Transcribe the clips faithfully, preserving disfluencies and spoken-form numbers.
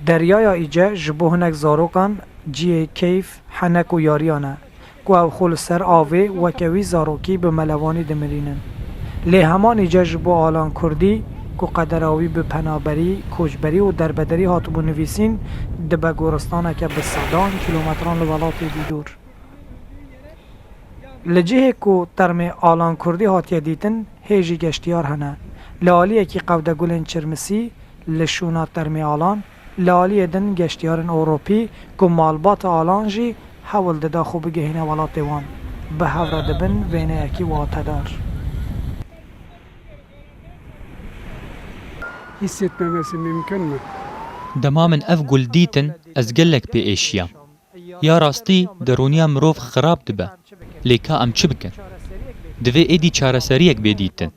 Deryaya Îce ji bo hinek zarokan cihê keyf, henek û yariyan e, ku ew xwe li ser avê weke wî zarokî bi melevanî dimirînin. Lê heman Îce ji bo Alan Kurdî, ku qedera wî bi penaberî, koçberî û derbederî hatibû nivîsîn, dibe goristaneke bi sedan kîlometran li welatê dî dûr. Li cihê ku termê Alan Kurdî hatiye dîtin, hê jî geştiyar hene. Li aliyekî qewdegulên çirmisî, li şûna termê Alan, li aliyê din geştiyarên Ewropî ku malbata Alan jî hewl dida xwe bigihîne welatê wan, bi hev re dibin wêneyekî watedar. Hissetmemesi mümkün mü? Dema min ev gul dîtin, ez gelek pê êşiyam. Ya rastî derûniya mirov xirab dibe. Lê ka em çi bikin? Divê êdî çareseriyek bê dîtin.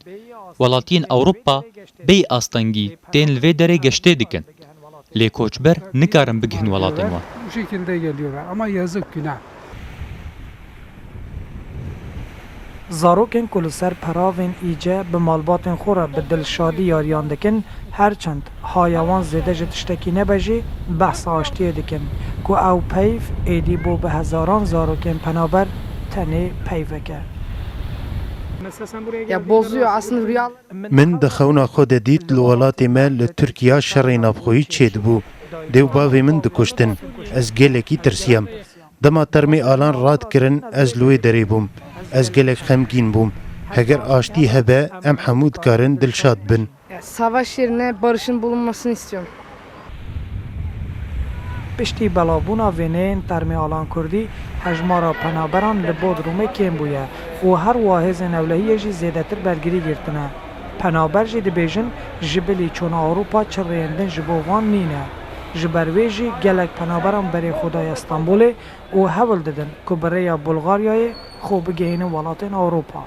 Welatiyên Ewropa bêyî astengî tên li vê derê geştê dikin. Lê koçber nikarin bigihin welatên wan. Bu şekilde geliyorlar ama yazık, günah. Zarokên ku li ser peravên Îce bi malbatên xwe re bi dilşadî yariyan dikin, her çend haya wan zêde ji tiştekî nebe jî, behsa aştiyê dikin, ku ew peyv êdî bo bi hezaran zarokên penaber tenê peyvek e. Ya bozuyor aslında rüya. Min di xewna xwe de dît li welatê me li Tirkiya şerê navxweyî çêdibû. Dê û bavê min dikuştin. Ez gelekî tirsiyam. Dema termê Alan radikirin ez li wê derê bûm. Ez gelek xemgîn bûm. Heger aştî hebe em hemû dikarin dilşad bin. Savaş yerine barışın bulunmasını istiyorum. Piştî belavbûna wêneyên termê Alan Kurdî, hejmara penaberan li Bodrumê kêm bûye û her wiha hêzên ewlehiyê jî zêdetir bergirî girtine. Penaber jî dibêjin, ji bilî çûna Ewropa çi rêyên din ji bo wan nîne. Ji ber wê jî gelek penaberan berê xwe daye Stenbolê û hewl didin ku bi rêya Bulgaryayê xwe bigihînin welatên Ewropa.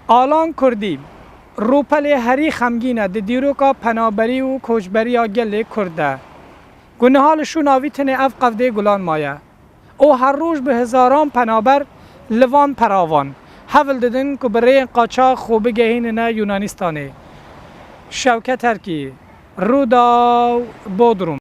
Alan Kurdî, rûpelê herî xemgîn e di dîroka penaberî û koçberiya gelê Kurd de. Ku niha li şûna vî tenê ev qevdê gulan maye. Û her roj bi hezaran penaber li van peravan hewl didin ku bi rêyên qaçax xwe bigehînine Yunanistanê. Şewket Erkî, Rûdaw, Bodrum.